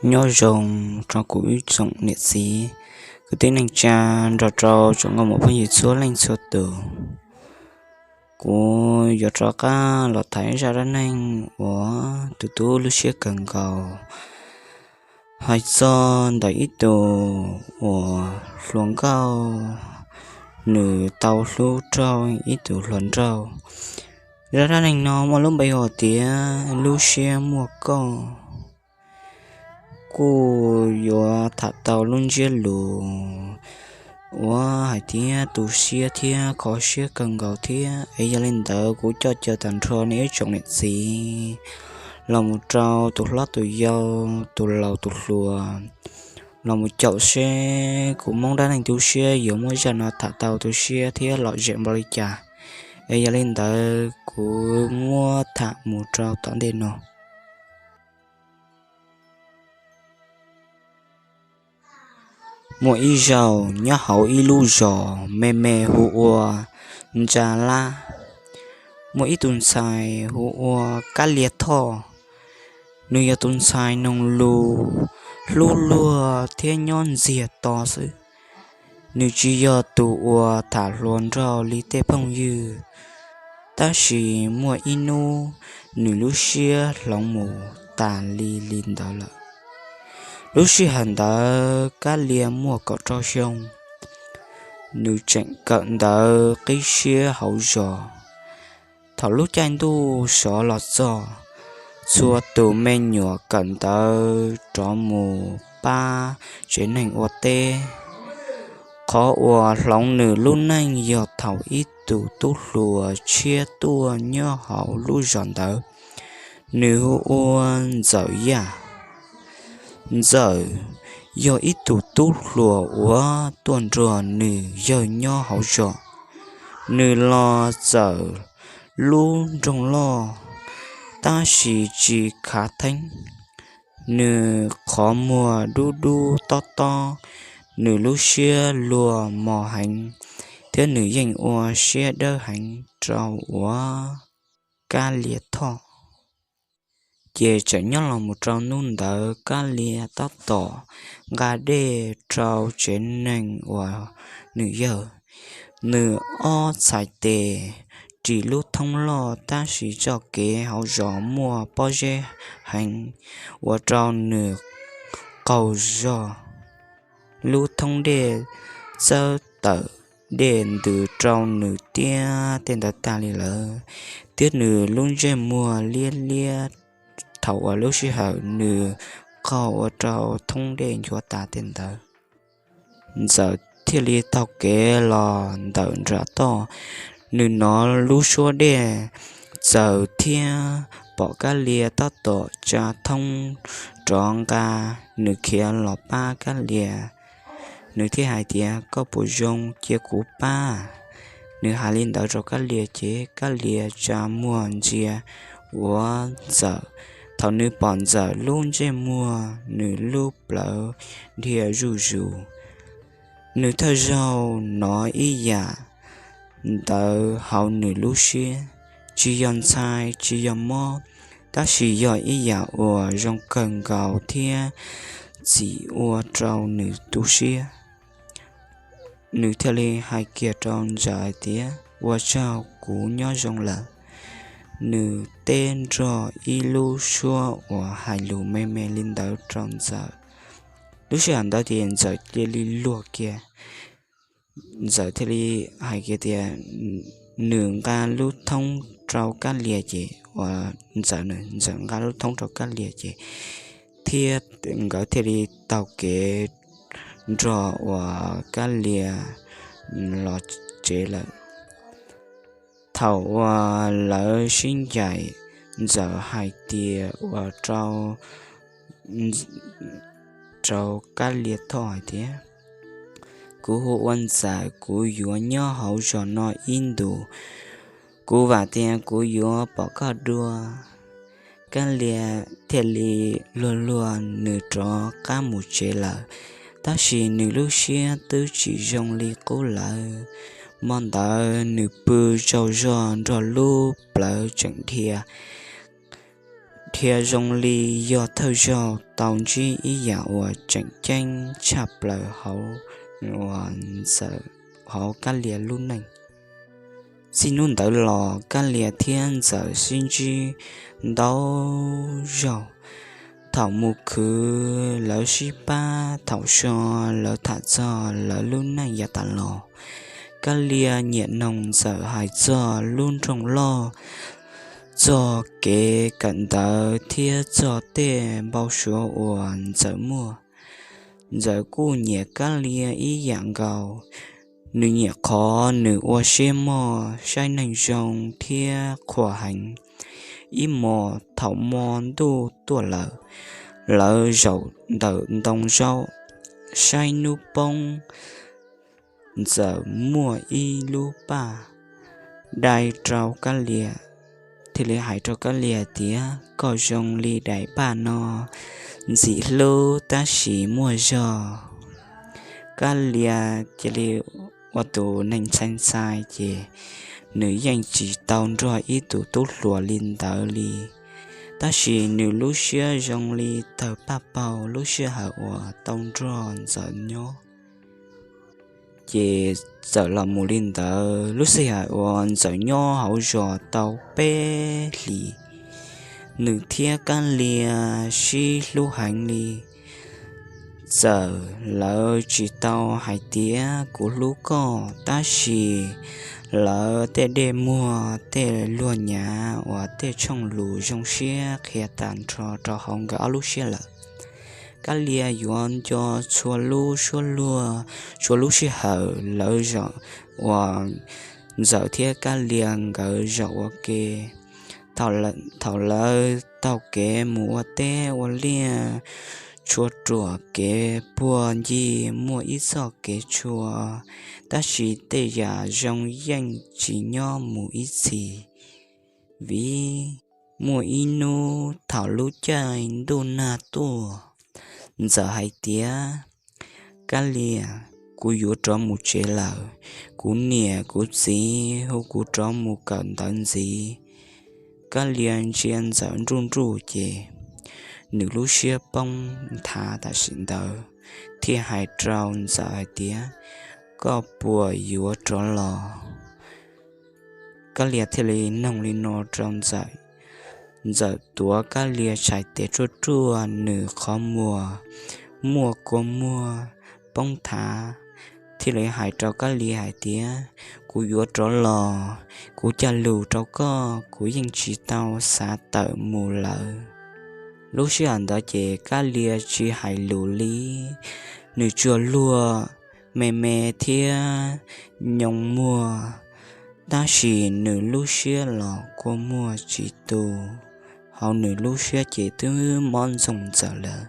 Nyob zoo rau kuv ib tsoom niam txiv kwv tij neej tsa nrog rau tsoom nkauj muam phooj ywg txhua leej txhua tus. Kuv yuav rov qab los tham zaj dab neeg uas tus tub lub siab kawg nkaus, hais txog ntawm ib tug uas hluas nkauj, nws tau hlub raug ib tug hluas nraug. Zaj dab neeg no muaj lub npe hu tias lub siab muaj koj. Kuj yuav tham tau lub ntsiab lus uas hais tias tu siab thiab kho siab kawg nkaus thiab, es yog li ntawd kuv coj caw tag nrho nej ib tsoom niam txiv los mus rau tus hlob tus yau, tus laus tus hluas, los mus caum seb kuv Hmoob dab neeg tu siab yuav muab zaj no tham tau tu siab thiab lom zem npaum li cas. Es yog li ntawd kuv muab tham mus rau tom ntej no. Muaj ib zaug nyob hauv ib lub zos me me hu ua Ntsa Lab, muaj ib tug ntxhais hu ua Kab Lia Thoj. Nws yog tus ntxhais noog lus, hlub luag thiab nyob ntxiag to xwb. Nws tsis yog tus uas tham hluas nraug li tej phooj ywg, tab sis muaj ib hnub nws lub siab hloov mus tas li li ntawd lawm. Lub sij hawm ntawd Kab Lia muaj kaum rau xyoo, nws tseem kawm ntawv qib siab hauv zos. Thaum lub caij ntuj sov los txog, txhua tus me nyuam kawm ntawv rov mus pab tsev neeg ua teb. Qhov uas hloov nws lub neej yog thaum ib tug tub hluas tshiab tuaj nyob hauv lub zos ntawd, nws hu ua Ntxawm Yaj. Ntxawm yog ib tug tub hluas uas tuaj nrog nws yawg nyob hauv zos. Nws los txawm lub nroog loj, tab sis tsis khav theeb. Nws qhov muag dub dub tob tob, nws lub siab luag mos heev, thiab nws yeej ua siab dawb heev rau uas Kab Lia Thoj. Ces txawm nyob los mus rau hnub ntawd Kab Lia tab tom nqa dej rau tsev neeg uas nws yawg. Nws ob txhais tes ris lub thoob loj tab sis txoj kev hauv zos muaj pob zeb heev, ua rau nws qaug zog. Lub thoob dej txawb tawm dej ntws rau nws tiab tej ntawd tag li lawm, thiab nws lub ntsej muag liab liab thaum uas lub sij hawm nws qaug ua rau thoob dej nchuav tas tej ntawd. Ntxawm thiaj li taug kev los ntawm nram toj. Nws hnov lub suab dej txaws thiab pom Kab Lia tab tom tsa thoob rov nqa, nws khiav los pab Kab Lia. Nws thiaj hais tias, Koj puas zoo cia kuv pab? Nws hais li ntawd rau Kab Lia ces Kab Lia tsa muag ntsia uas Ntxawm. Thaum nws pom Ntxawm lub ntsej muag, nws lub plawv dhia zuj zus. Nws thawj zaug hnov ib yam ntawd hauv nws lub siab, tsis yog ntxhais tsis yog mob, tab sis yog ib yam uas zoo kawg nkaus thiab txim ua rau nws tu siab. Nws thiaj li hais kiag rau Ntxawm hais tias, Ua tsaug, kuv nyob zoo lawm. Nws teb nrog ib lub suab uas hais lus me me li ntawd rau Ntxawm. Lub sij hawm ntawd ces Ntxawm cia li luag kiag. Ntxawm thiaj li hais kiag tias, nws nqa lub thoob rau Kab Lia ces, uas Ntxawm, Ntxawm nqa lub thoob rau Kab Lia ces, thiab nkawd thiaj li taug kev nrog uas Kab Lia los tsev lawm. Thaum uas lawv sib ncaim, Ntxawm hais tias ua rau, rau Kab Lia Thoj hais tias, Kuv hu ua Ntxawm, kuv yuav nyob hauv zos no ib ntus, kuv vam tias kuv yuav pom koj dua. Kab Lia thiaj li luag luag nws rov qab mus tsev lawm, tab sis nws lub siab twb tsis zoo li qub lawm. Hmo ntawd nws pw tsaug zog nrog lub plawv tseem dhia. Dhia zoo li yog thawj zaug tau ntsib ib yam uas tseem ceeb tshaj plaws hauv, uas Ntxawm, hauv Kab Lia lub neej. Txij hnub ntawd los Kab Lia thiab Ntxawm sib ntsib ntau zaug. Thaum mus khwv lawv sib pab, thaum so lawv tham txog lawv lub neej yav tas los. Kab Lia nyiam mloog Ntxawm hais txog lub nroog loj, txog kev kawm ntawv thiab txog tej npau suav uas Ntxawm muaj. Ntxawm kuj nyiam Kab Lia ib yam nkaus. Nws nyiam qhov nws ua siab mog, saib neeg zoo thiab qhuas heev. Ib hmos thaum hmo ntuj tuaj lawm, lawv zaum ntawm ntoo zaub, saib hnub poob. Ntxawm muaj ib lub paj dai rau Kab Lia, thiaj li hais rau Kab Lia tias, Koj zoo li daim paj no, ntxim hlub tab sis muaj zog. Kab Lia cia li ua tus neeg ntxhais ntxhais ces nws yeej tsis tau nrog ib tus tub hluas li ntawd li. Tab sis nws lub siab zoo li tawg paj paug lub sij hawm uas tau nrog Ntxawm nyob. Ces txawm los mus li ntawd, lub sij hawm uas Ntxawm nyob hauv zos tau peb hlis, nws thiab Kab Lia sib hlub heev li. Txawm lawv tsis tau hais tias kuv hlub koj, tab sis lawv tej dej muag, tej luag nyav uas tej tshooj lus zoo siab qhia tag nrho rau hauv nkawd ob lub siab lawm. Kab Lia yuav nco txhua lub suab luag, txhua lub sij hawm lawv zaum, uas Ntxawm thiab Kab Lia nkawd zaum ua ke. Thaum lawv taug kev mus ua teb ua liaj, tshua ruam kev puag ncig muaj ib txoj kev tshua, tab sis tej yam zoo yeej tsis nyob mus ib txhis. Vim muaj ib hnub thaum lub caij ntuj nag tuaj, Ntxawm hais tias, Kab Lia, kuv yuav rov mus tsev lawm. Kuv niam kuv txiv hu kuv rov mus kawm ntawv ntxiv. Kab Lia ntsia Ntxawm nruj nruj ces nws lub siab poob nthav tam sim ntawd, thiaj hais rau Ntxawm hais tias, Koj puas yuav rov los? Kab Lia thiaj li noog li no rau Ntxawm. Ntxawm tuav Kab Lia txhais tes ruaj ruaj, nws qhov muag muaj kua muag poob nthav, thiaj li hais rau Kab Lia hais tias, Kuv yuav rov los, kuv cog lus rau koj, kuv yeej tsis tau xav tawm mus lawm. Lub sij hawm ntawd ces Kab Lia tsis hais lus li, nws tsuas luag me me thiab nyo muag, tab sis nws lub siab los kua muag tsis tu, hauv nws lub siab ces twb mob ntxoog Ntxawm lawm.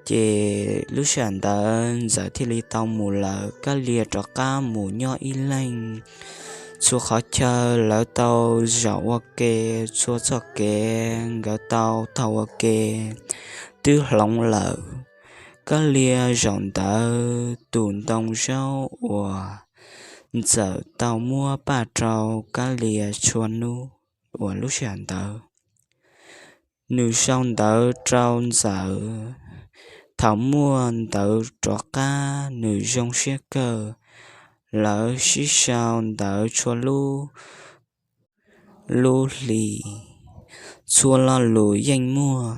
Ces lub sij hawm ntawd Ntxawm thiaj li tau mus lawm, Kab Lia rov qab mus nyob ib leeg. Txhua qhov chaw lawv tau zaum ua ke, txhua txoj kev nkawd tau taug ua ke twb hloov lawm. Kab Lia zaum ntawd tus ntoo zaub uas Ntxawm tau muab paj rau Kab Lia txhua hnub uas lub sij hawm ntawd, nws sau ntawv rau Ntxawm. Thaum muaj ntawv rov qab nws zoo siab kawg. Lawv sib sau ntawv txhua lub lub hli, txhua lo lus yeej muaj,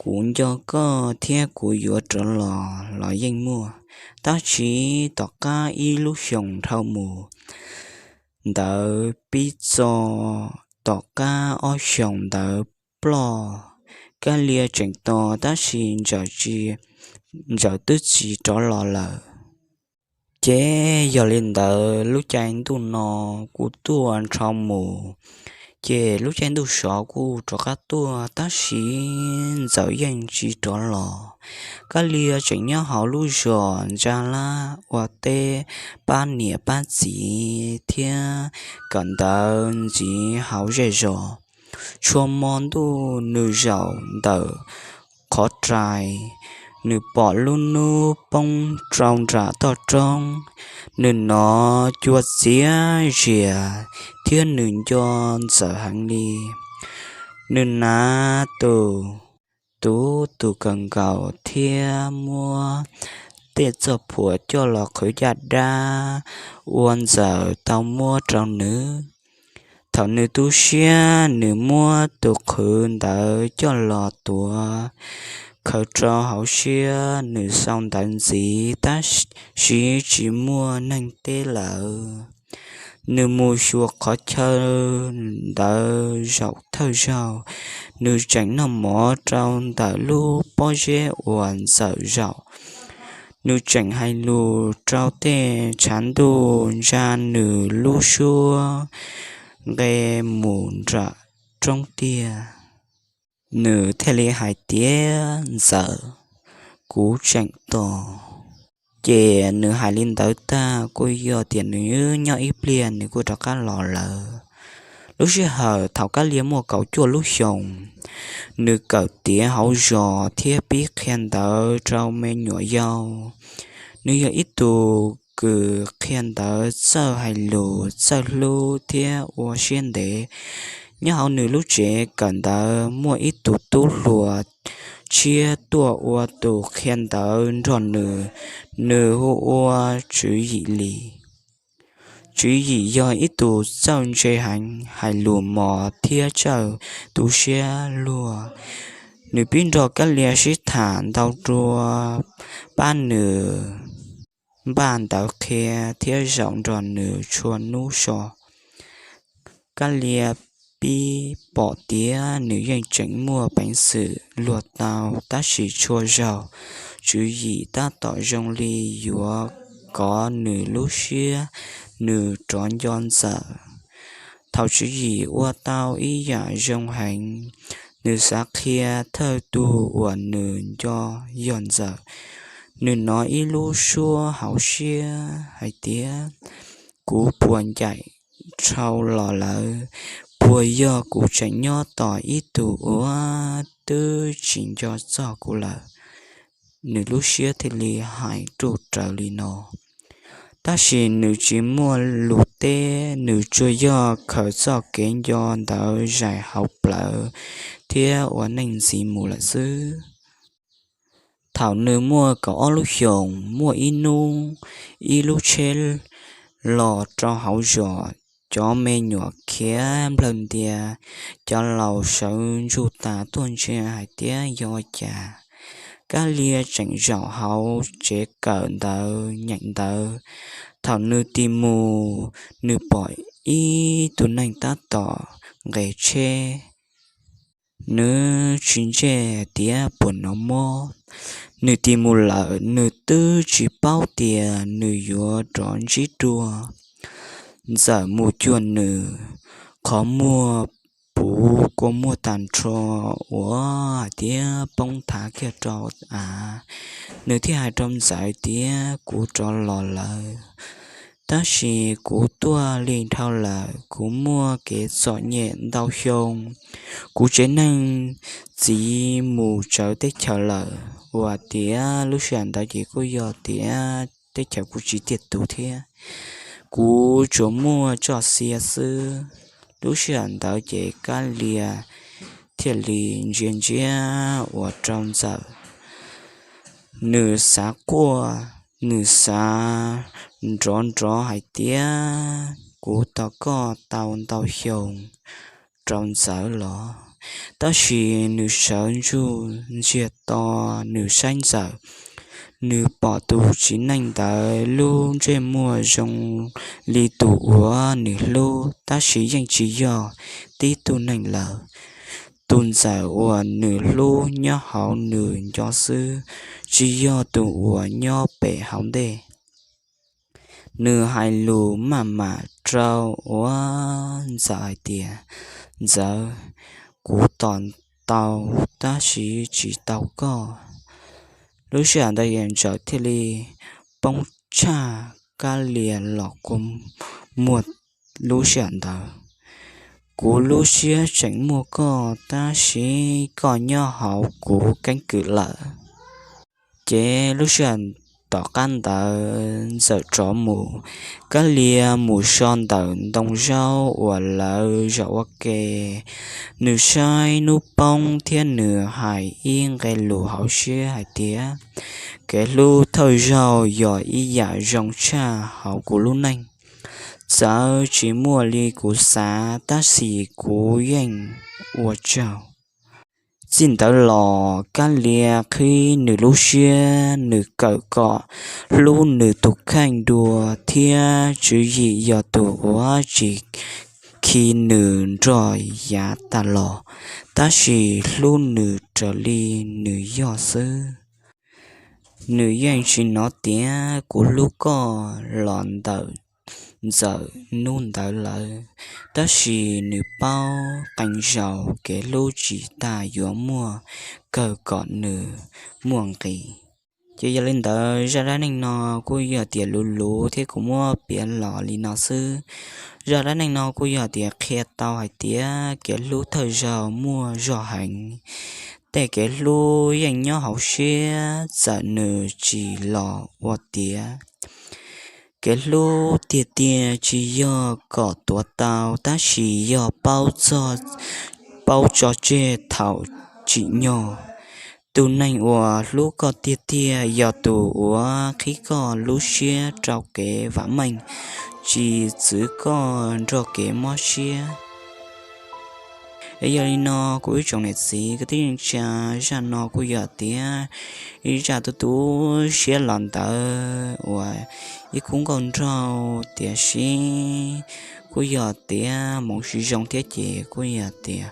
kuv nco koj thiab kuv yuav rov los los yeej muaj. Tab sis tom qab ib lub xyoos dhau mus, ntawv pib txo, tom qab ob xyoos ntawv ploj, Kab Lia tseem tos tab sis Ntxawm twb tsis rov los lawm. Ces yog li ntawd lub caij ntuj no kuj tuaj nrho mus, ces lub caij ntuj sov kuj rov qab tuaj tab sis Ntxawm yeej tsis rov los. Kab Lia tseem nyob hauv lub zos ntsa lab ua teb pab niam pab txiv thiab kawm ntawv ntxiv hauv zej zos. Txhua hmo ntuj nws zaum ntawm qhov rais, nws pom lub hnub poob rau nram toj roob, nws hnov cua txiav zias thiab nws nco Ntxawm heev li. Nws hnav tus tub tus kawg nkaus thiab muab tej txoj phuam coj los qhwv caj dab ua Ntxawm tau muab rau nws. Thaum nws tu siab, nws muab tus qhwv ntawd coj los tuav khaws rau hauv siab, nws xau ntawv ntxiv tab sis tsis muaj neeg teb lawm. Nws mus xyuas qhov chaw ntawd zaum thawj zaug, nws tseem noj mov rau ntawm lub pob zeb uas Ntxawm zaum. Nws tseem hais lus rau tej tshav ntuj ntsa nws lub suab nqe mus nram roob tiaj. Nws thiaj li hais tias, Ntxawm, kuv tseem tos. Ces nws hais li ntawd tag kuj yog tias nws nyob ib pliag nws kuj rov qab los lawm. Lub sij hawm thaum Kab Lia muaj kaum cuaj lub xyoos, nws kawm tiav hauv zos thiab pib qhia ntawv rau me nyuam yaus. Nws yog ib tug kws qhia ntawv txawj hais lus, txawj hlub thiab ua siab ntev. Nyob hauv nws lub tsev kawm ntawv muaj ib tug tub hluas tshiab tuaj ua tus qhia ntawv nrog nws, nws hu ua Tswv Yim Lis. Tswv Yim yog ib tug txawj ntse heev, hais lus mos thiab txawj tu siab luag. Nws pib nrog Kab Lia sib tham ntau dua, pab nws npaj ntawv qhia thiab zaum nrog nws txhua hnub so. Kab Lia pib pom tias nws yeej tseem muaj peev xwm luag tau, tab sis txhua zaug Tswv Yim tab tom zoo li yuav kov nws lub siab, nws rov nco Ntxawm. Thaum Tswv Yim ua tau ib yam zoo heev, nws xav qhia thawj tug uas nws nco yog Ntxawm. Nws hnov ib lub suab hauv siab hais tias, Kuv puas ncaim dhau los lawm? Puas yog kuv tseem nyob tos ib tug uas twb tsis nco txog kuv lawm? Nws lub siab thiaj li hais ruj raws li no. Tab sis nws tsis muaj lus teb, nws tsuas yog khaws txoj kev nco ntawd zais hauv plawv thiab ua neej ntxiv mus lawm xwb. Thaum nws muaj kaum ob lub xyoos, muaj ib hnub ib lub tsheb los rau hauv zos, cov me nyuam khiav nplawg ntia, cov laus sawv ntsug tas tuaj ntsia hais tias yog ua cas. Kab Lia tseem zaum hauv tsev kawm ntawv nyeem ntawv. Thaum nws tig mus, nws pom ib tug neeg tab tom nqes tsheb. Nws tsis ntse tias puas hnov mob. Nws tig mus lawm, nws twb tsis paub tias nws yuav rov ntsib dua. Ntxawm mus cuag nws, qhov muag puv kua muag tag nrho uas hais tias poob thav kiag rau av. Nws thiaj hais rau Ntxawm tias, Kuv rov los lawm, tab sis kuv tuaj lig dhau lawm. Kuv muaj kev txom nyem ntau xyoo. Kuv tsev neeg txiv mus tsawv teb chaws lawm, uas tias lub sij hawm ntawd ces kuj yog tias teb chaws kuj tsis tiaj tus thiab. Kuv tsuas muaj txoj sia xwb. Lub sij hawm ntawd ces Kab Lia thiaj li ntsia ntsia uas rau Ntxawm. Nws xav quaj, nws xav nrov nrov hais tias, Kuv tos koj tau ntau xyoo, rau Ntxawm los. Tab sis nws sawv ntsug ntsiag to, nws saib Ntxawm. Nws pom tus txiv neej ntawd lub ntsej muag zoo li tus uas nws hlub, tab sis yeej tsis yog tib tug neeg lawm. Tus Ntxawm uas nws hlub nyob hauv nws nco xwb, tsis yog tus uas nyob pem hauv ntej. Nws hais lus maj mam rau uas Ntxawm hais tias, Ntxawm, kuv tos tau tab sis tsis tau koj. Lub sij hawm ntawd Ntxawm thiaj li poob tshaj Kab Lia los kua muag lub sij hawm ntawd. Kuv lub siab tseem muaj koj tab sis koj nyob hauv kuv keeb kwm lawm. Ces lub sij hawm Tom qab ntawd Ntxawm rov mus, Kab Lia mus so ntawm ntoo zaub uas lawv zov ua ke. Nws saib hnub poob thiab nws hais ib nqe lus hauv siab hais tias, kev hlub thawj zaug yog ib yam zoo tshaj hauv kuv lub neej. Txawm tsis muaj li kuv xav tab sis kuv yeej ua tsaug. Txij ntawd los Kab Lia qhib nws lub siab, nws kawm kom hlub nws tus kheej dua thiab tswv yim yog tus uas tsis khi nws nrog yav tas los, tab sis hlub nws raws li nws yog xwb. Nws yeej tsis hnov tias kuv hlub koj los ntawm Ntxawm hnub ntawd lawm, tab sis nws paub qee zaus kev hlub tsis tas yuav muaj kawg kom nws muaj nqis. Ces yog li ntawd zaj dab neeg no kuj yog tias luv luv thiab kuv muab piav los li no xwb. Zaj dab neeg no kuj yog tias qhia tau hais tias kev hlub thawj zaug muaj zog heev. Tej kev hlub yeej nyob hauv siab txawm nws tsis los ua tiav. Kev hlub tiag tiag tsis yog kom tuav tau tab sis yog paub txog, paub tso tseg thaum tsim nyog. Tus neeg uas hlub koj tiag tiag yog tus uas qhib koj lub siab rau kev vam meej, tsis txwv koj nrog kev mob siab. Es yog li no kuv ib tsoom niam txiv kwv tij neej tsa, zaj no kuj yog tias ib zaj tu tu siab los ntawd uas ib khub nkauj nraug, tiam sis kuj yog tias hmoov tsis zoo thiab ces kuj yog tias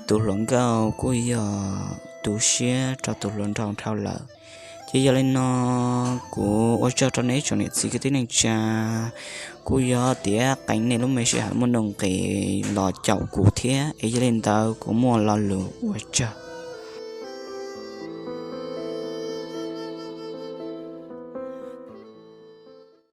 tus hluas nkauj kuj yog tu siab rau tus hluas nraug dhau lawm. Ces yog li no kuv ua tsaug rau nej ib tsoom niam txiv kwv tij neej tsa, kuj yog tias qee nej lub me sij hawm muaj nuj nqis los caum kuv thiab. Es yog li ntawd kuv muaj lo lus ua tsaug.